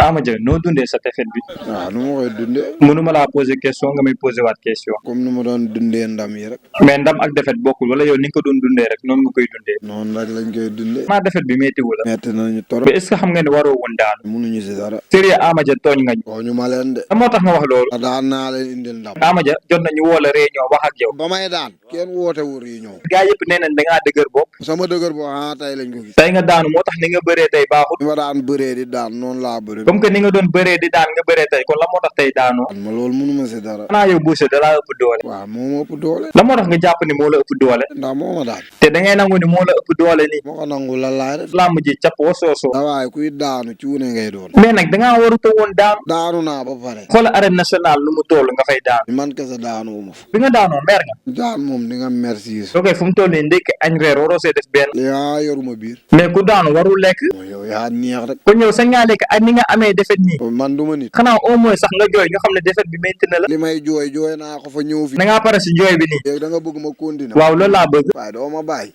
Ama Dia noo dundee sa défaite bi. waaw nu ma koy dundee. mënuma laa poser question nga may poser waat question. comme nu ma doon dundee ndam yi rek. mais ndam ak défaite bokkul wala yow ni nga ko doon dundee rek noonu nga koy dundee. noonu rek lañ koy dundee. maa défaite bi métti wu la. metti nañu torop. mais est ce que xam nga ne waroo woon daanu. mënuñu si dara. sérieux Ama Dia tooñ nga ñu. oo ñu ma leen de. lan moo tax nga wax loolu. daan naa leen indil ndam. Ama Dia jot nañu woo la réunion wax ak yow. ba may daan kenn woote wu réunion. gaa yëpp nee nañ da ngaa dëgër bopp. sama dëgër boo tey lañ ko gis. tey nga daanu moo tax ni nga bëree tey baaxul. ni ma daan bëree di daan noonu laa bëree. comme que ni nga doon bëree di daan nga bëree tey kon la moo tax tey daanoo. ma loolu mënuma si dara. xanaa yow Boucher da laa ëpp doole. waaw moo ma ëpp doole. la moo tax nga jàpp ni moo la ëpp doole. ndax moo ma daan. te da ngay nangu ni moo la ëpp doole nii. moo ko nangu la laay rek. làmb ji cappoo soosoo. waaye kuy daanu ci wune ngay doon. mais nag da ngaa warut a woon daanu. daanu naa ba pare. xoolal arène nationale nu mu toll nga fay daanu. man kese daanu wu ma fa. bi nga daanoo mer nga. daan moom di nga merci. ok fu mu toll nii ndekki añ reer waroo see def benn. yaa yoruma biir. mais ku daanu warul lekk. yow yaa neex rek. kon yow sañ ngaa lekk ak ni nga amee defet nii. man du ma nit. xanaa au moins sax nga jooy ñu xam ne defet bi métti na la. li may jooy naa ko fa ñëw fi. da ngaa pare si jooy bi nii. léegi da nga bëgg ma continuer. waaw loolu laa bëgg. waaye doo ma bàyyi.